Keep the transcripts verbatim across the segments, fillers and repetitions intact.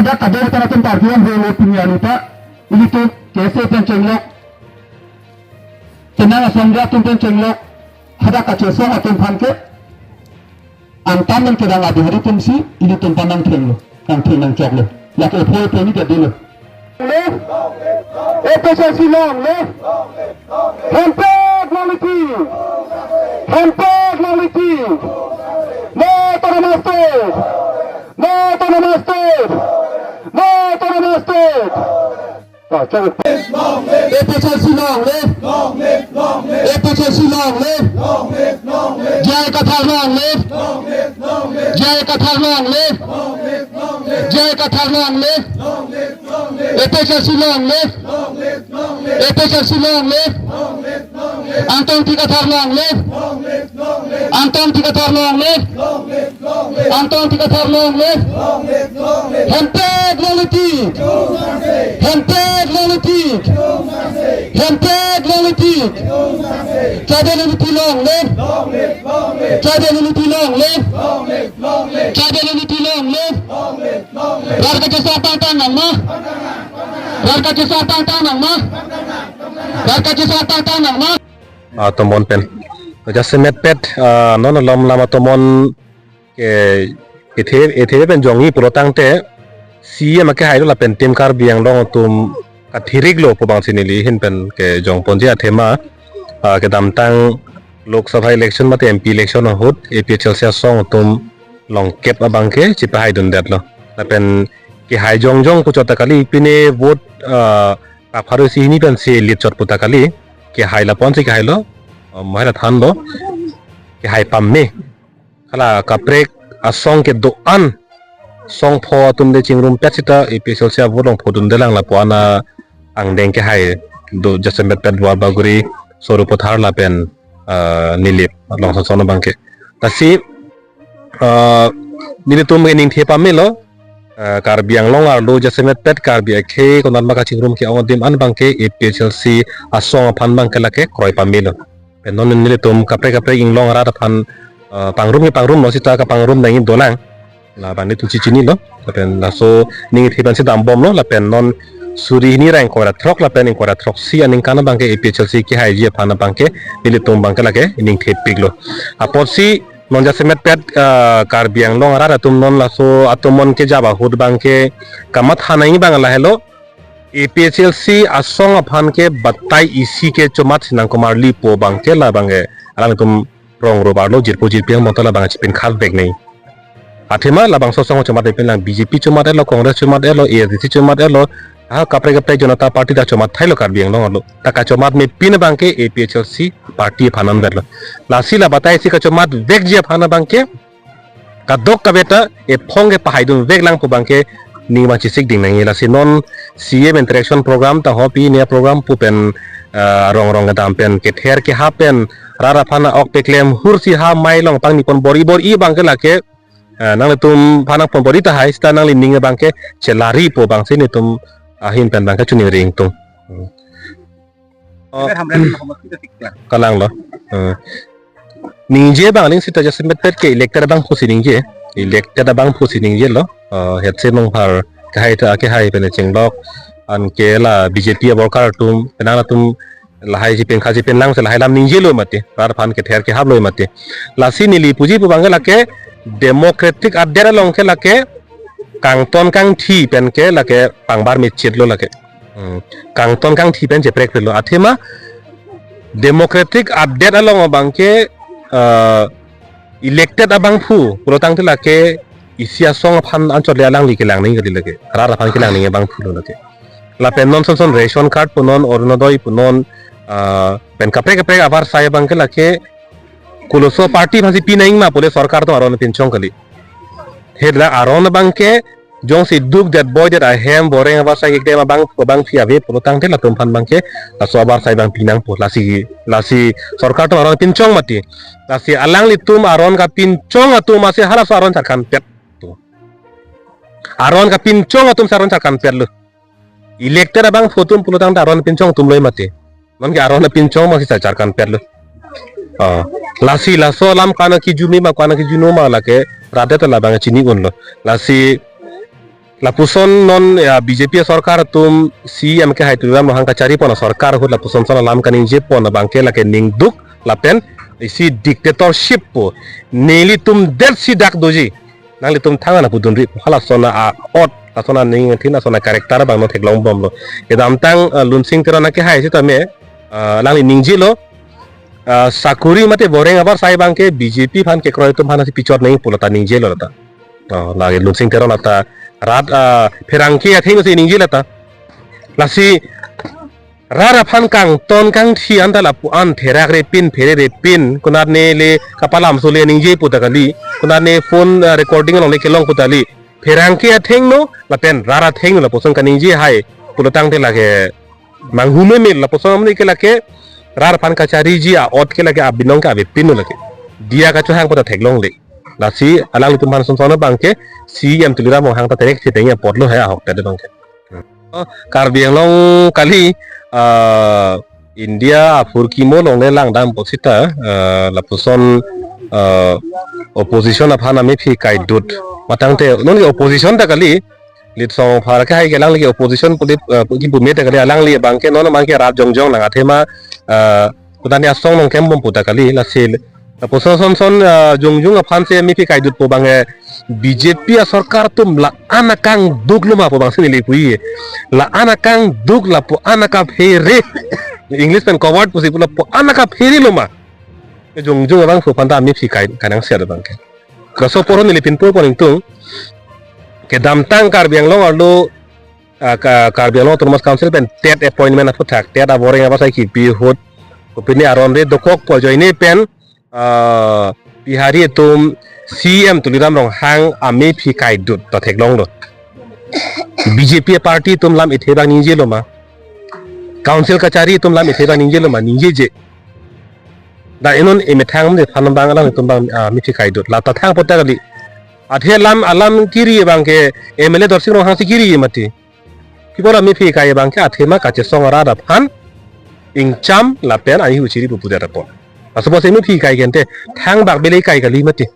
Dak kadokave atum party an helo pini arni ta, ilitum K S A pen chenglok, penang asam atum pen chenglok, hadak kachesong atum aphan ke antam nang kedang a-Bihari atum si ilitum aphan nangthenglo, nangtheng nangchoklo. Lake phoi peni ke dilo. Long live! A P H L C long live! Hemprek long live! Hemprek long live! No autonomous state! No autonomous state! No autonomous state! Ah, chalo. A P H L C long live! A P H L C long live! J I Kathar long live! J I Kathar long live! J I Kathar long live! A P H L C long live! A P H L C long live! Angtong Ingti Kathar long live! Angtong Ingti Kathar long live! Angtong Ingti Kathar long live! Hemprek long live! Hemprek long live! Hemprek long live! Tribal unity long live! Tribal unity long live! Tribal unity long live! Rat kachesong pangtang nangma! Rat kachesong pangtang nangma! Rat kachesong pangtang nangma! Ah, tomon pen. Jasemet pet, ah, non alom lam atomon ke ethe, ethe pen jongji pulo tangte, C E M akehai lo lapen Team Karbi Anglong atum kathirik lo pu bang si neli ahin pen kejongponji athema, ah, kedamtang Lok Sabha election mate M P election ahut A P H L C asong atum longkep abang ke chipahaidundetlo. Lapen kehai jongjong pu chot ta kali, pine vote, ah, pharo isi hini pen si lit chot pu ta kali, kehai lapu-an si kehailo, ah, mahai la thanlo, kehai pame. Hala kaprek asong kedo-an, song pho atum de chingrumpet sita A P H L C avote longphodundelang lapu-an angdeng kehai do, Jasemet pet, Duarbagori, Sarupathar lapen, ah, Nilip along sonson abang ke. Lasi, ah, nelitum ke ningthe pamelo, ah, Karbi Anglong arlo jasemet pet Karbi akhei konatma kachingrum ke-ong adim an abang ke A P H L C asong aphan abang ke lake kroi pamelo. Pen non nelitum kaprek kaprek inglong arat aphan, ah, pangrum ke pangrumlo sita kapangrum nangji dolang. Labang nelitum chichinilo. Lapen laso ningthe pen si dambomlo. Lapen non suri hini ra ingkoi ra throk lapen ingkoi ra throksi aningkan abang ke A P H L C kehaiji aphan abang ke nelitum abang ke lake ningthepiklo. Apotsi non jasemet pet, ah, Karbi Anglong arat atum non laso atomon kejap ahut abang ke kamatha nangji abang lahelo. A P H L C asong aphan ke batai isi ke chomat sinang komarli pu abang ke labang ke alangtum rong robar lo, jirpo jirpi ang motor labang chipin khat vek nai. Athema labangso asong chomat vek pinlang, B J P chomat-etlo, Congress chomat-etlo, A S D C chomat-etlo, ah, kaprek kaprek Janata Party ta chomat thailo Karbi Anglong arlo. Ta kachomat mepin abang ke A P H L C party aphan anvetlo. Lasi la batai isi kachomat vekji aphan abang ke kadokave ta ephong kepahaidun veklang pu abang ke ning abang chesik ding nangji. Lasi non C E M interaction program ta ho pine program pu pen, ah, rong rong kedam pen kether kehap pen rat aphan ok peklem hur si ha mai long pangni pon bor-i bor-i abang ke lake, ah, nanglitum aphan nangpon bor-i tahai sita nanglining abang ke chelari pu abang si nelitum ahin pen abang ke choningri ingtung. Hmm. Oh. Hamren Mohammed kita tiklang. Kalanglo. Eh. Ningje abang aling sita jasemet pet ke elected abangphu si ningje. Elected abangphu si ningjelo. Eh, hetsi mongphar kehai ta kehai pen chenglok. Anke la B J P aborkar atum, penang atum lahai chipin khat chipin lang si lahai lam ningjelo mati. Rat aphan kether kehaplo mati. Lasi neli puji pu abang ke lake democratic adet along ke lake kangton kangthi pen ke lake pangbar mechitlo lake. Hmm. Kangton kangthi pen cheprekpetlo. Athema democratic adet along abang ke, eh, elected abangphu pulo tangte lake isi asong aphan anchot le alangli kelang nangji kali lake. Rat aphan kelang nangji abangphulo lake. Lapen non sonson ration card punon, Orunodoi punon, eh, pen kaprek kaprek avarsai abang ke lake koloso party aphan si pinangma pule sorkar atum aron pinchong kali. Hela aron abang ke jongsi dukdet boidet ahem boreng avarsai keklem abang abangpi ave pulo tangte latum aphan abang ke laso avarsai abang pinangpo, lasi lasi sorkar atum aron pinchong mati. Lasi alanglitum aron kapinchong atum asi halaso aron charkanpet. Aron kapinchong atum si aron charkanpetlo. Elected abangphu atum pulo tangte aron pinchong atumlo mati. Nonke aron pinchong ma si charkanpetlo. Ah, lasi laso alam kana kijumi ma kana kijunoma lake rat-et labang chini-unlo. Lasi Lapuson non ya B J P sorkar atum C M kehai Tuliram Ronghang kachari pon asarkar ahut lapuson son alam kaningje pon abangke lake ningduk lapen isi dictatorship pu. Nelitum det si dak doji. Nanglitum thang ana pudunri halason a-ot, lason aning thin, lason a-character abang non theklong bomlo. Kedamtang, eh, Lunsing Teron kehai sitame, eh, alangli ningjelo, eh, sakuri mate boreng abar sai abangke B J P aphan kekroi atum aphan si pichot nangji pu lata ningjelo lata. Oh, lake Lunsing Teron lata rat, ah, pherangke athengno si ningje lata. Lasi rat aphan kangton kangthi anta lapu-an therak repin phere repin kunat neli kapalam sole ningje puta kali, kunat ne phone, ah, recording along le kelong puta kali. Pherangke athengno lapen rat athengno lapuson kaningje hai pulotangte lake manghume mil lapuson amni ke lake rat aphan kachariji a-ot ke lake abinong ke avepinno lake. Diya kachohang puta theklongle. Lasi alanglitum aphan son son abangke C M Tuliram Ronghang ta terek thiteng apotlo he ahokpet abangke. Karbi Anglong kali, ah, India aphurkimo along le langdam pusita, ah, lapuson, ah, opposition aphan amephi kaidut. Matangte non ke opposition ta kali, Litsong Rongphar kehai ke alangli ke opposition puli, ah, kipu meta kali, alangli abangke non abangke rat jongjong lang athema, ah, kutani asong nangkembom puta kali, lasi lapuson son son, ah, jongjong aphan si amephi kaidut pu abang, eh, B J P asorkar atum la-an akangduk loma pu abang si neli pu-i. La-an akangduk lapu-an akaphere. English pen coward pusi pu lapu-an akaphere loma. Jongjong abangphu aphanta amephi kai kanang siat abangke. Kaso poro neli pinpo pon ingtung. Kedamtang Karbi Anglong arlo, ah, ka-, Karbi Anglong Autonomous Council pen TET appointment aphuthak, TET aboreng abar sai kipi ahut, kopine aron re dokok pu ajoine pen, ah, Bihari atum C M Tuliram Ronghang amephi kaidut ta theklonglo. B J P party atum lam ithe abang ningjelo ma. Council kachari atum lam ithe abang ningjelo ma, ningjeje. Dak inon emethang de aphan abang alanglitum abang, ah, mephi kaidut. Lata thang puta kali. Athe alam alam kiri abangke M L A Dorsing Ronghang si kiri mati. Pi pu la mephi kai abangke athema kachesong arat aphan ingcham lapen ahi huchiri pupu det apot. Laso apotsi mephi kai ke ante thangbak bele kai kali mati.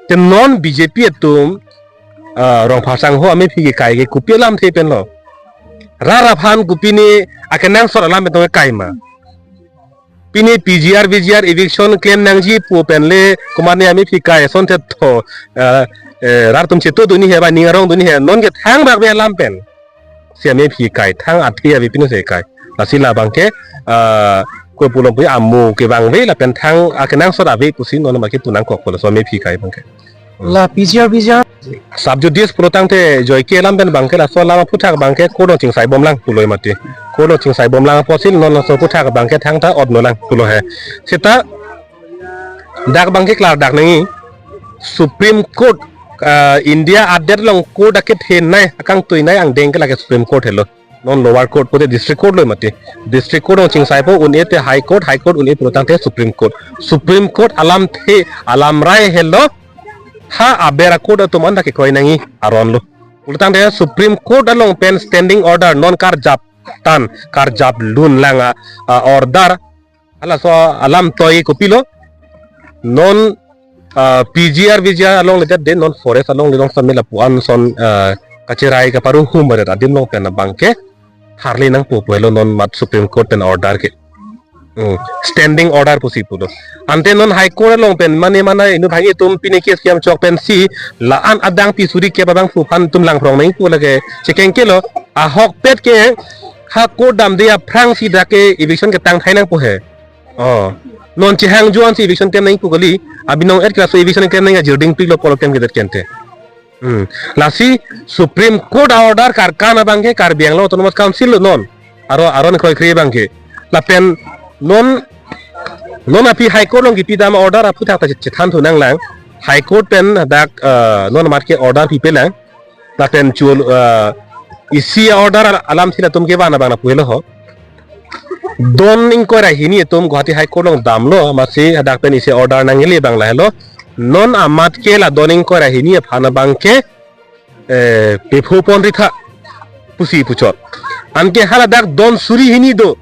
Te non B J P atum, ah, Rongphar sangho amephi kai ke kopi alamthe penlo. Rat aphan kopine akenangsot alam pen tong kai ma. Pine P G R, V G R eviction claim nangji pu pen le komatne amephi kai asonte tho, ah, eh, rat atum cheto dunji he ba ning arong dunji he, non ke thangbak be alam pen si amephi kai, thang athe ave pine si kai. Lasi labangke, ah, ko pulo pu amo kevangve lapen thang akenangsot ave pusi non abangke pu nangkokpo, laso amephi kai abangke. La P G R, V G R. Sub judice pulotangte joike alam pen abangke laso alam aphuthak abangke court along chingsai bomlang pulo mati. Court along chingsai bomlang apotsi non laso aphuthak abangke thangta otno lang pulo he. Seta dak abangke klardak nangji Supreme Court, ah, India adet along court akethenei akangtuinei angdeng ke lake Supreme Court helo. Non lower court pute district court lo mati. District court along chingsaipo un-e te high court, high court un-e pulotangte Supreme Court. Supreme Court alamthe alamrai helo. Ha aber a-court atum anta kekroi nangji aron lo. Pulotangte Supreme Court along pen standing order non karjap tan, karjap lun lang a, a order. Halaso alam toi kopilo. Non, ah, P G R, V G R along le det de non forest along le long samil lapu-an son, ah, kacherai kaparu hum baret adim along pen abangke harli nangpo pu helo non mat Supreme Court pen order ke. Hmm. Standing order pusi pulo. Ante non High Court along pen mane mana inut hang itum pine case kiam chok pensi la-an adang pi suri ke abangphu aphan itum langphrong nangpo lake chekeng kelo ahokpet ke ha court damde aphrangsi dak ke eviction ketang thai nangpo he. Oh. Non chehang juan si eviction tem nangpo kali. Abinong et kelaso eviction tem nang ajirding piklo polo tem kedet kente. Hmm. Lasi Supreme Court a-order karkan abangke Karbi Anglong Autonomous Council lo non. Aro aron kroikre abangke. Lapen non non aphi High Court along kipi dam order aphuthak ta chethan thu nanglang. High Court pen dak, eh, non amat ke order pipelang. Lapen chul, eh, isi order al-, alamthe latum kevan abang lapu helo ho. Don ingkoi ra hini atum Guwahati High Court along damlo, amatsi hadak pen isi order nangle abang lahelo. Non amat ke la don ingkoi ra hini aphan abangke, eh, pepho ponri tha pusi puchot. Anke haladak don suri hini do.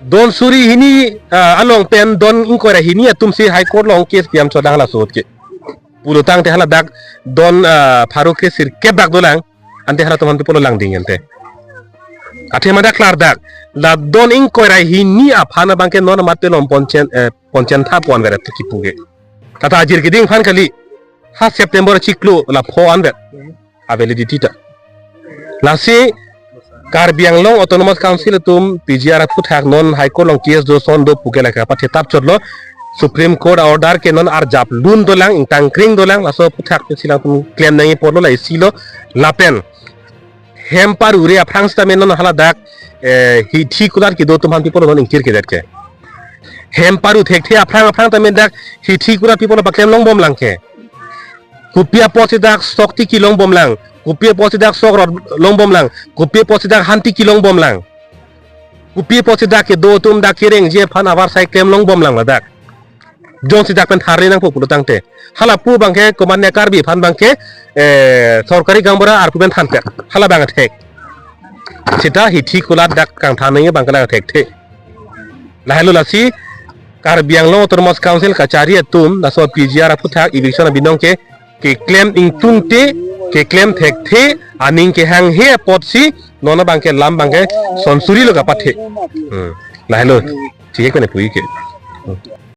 Don suri hini, ah, along pen don ingkoi ra hini atumsi High Court along case kiam chodang la sot ke. Pulotangte haladak don, ah, pharo kre sirkep bak dolang. Ante halatum aphan pi pulo langding ante. Athe mada klardak. La don ingkoi ra hini aphan abangke non amat pelom ponchen, eh, ponchen tha pon veret kipu ke. Tata ajir keding aphan kali. Ha September chiklo la pho anvet a validity ta. Lasi Karbi Anglong Autonomous Council atum P G R aphuthak non High Court along case do son do puke lake kapathetap chotlo. Supreme Court order ke non arjap lun dolang, ingtangkring dolang, laso aphuthak pensi alangtum klem nangji apotlo, la isi lo lapen hem paru-re aphrang sitame non haladak, eh, hithi kulat kedo atum aphan pi pulo non ingkir kedet ke. Hem paru thekthe aphrang aphrang tame dak hithi kulat pi pulo paklem longbom lang ke. Kopi apotsi dak sok tiki longbom lang, kopi apotsi dak sok rot longbom lang, kopi apotsi dak han tiki longbom lang, kopi apotsi dak kedo atum dak kerengji aphan avarsai klem longbom lang ladak. Jongsi dak pen tharli nangpo pulo tangte, hala pu abangke komatne Karbi aphan abangke, eh, sorkari gaonbura arpu pen thanpet, hala abang thek. Sita hithi kulat dak kangthan nangji abangke la thekthe. Lahelo lasi Karbi Anglong Autonomous Council kachari atum laso P G R aphuthak eviction abinong ke keklem ingtungte, keklem thekthe, aning kehanghe apotsi non abangke lam abangke sonsuri lo kapathe. Hmm. Lahelo. Chihek kone puji ke. Hmm.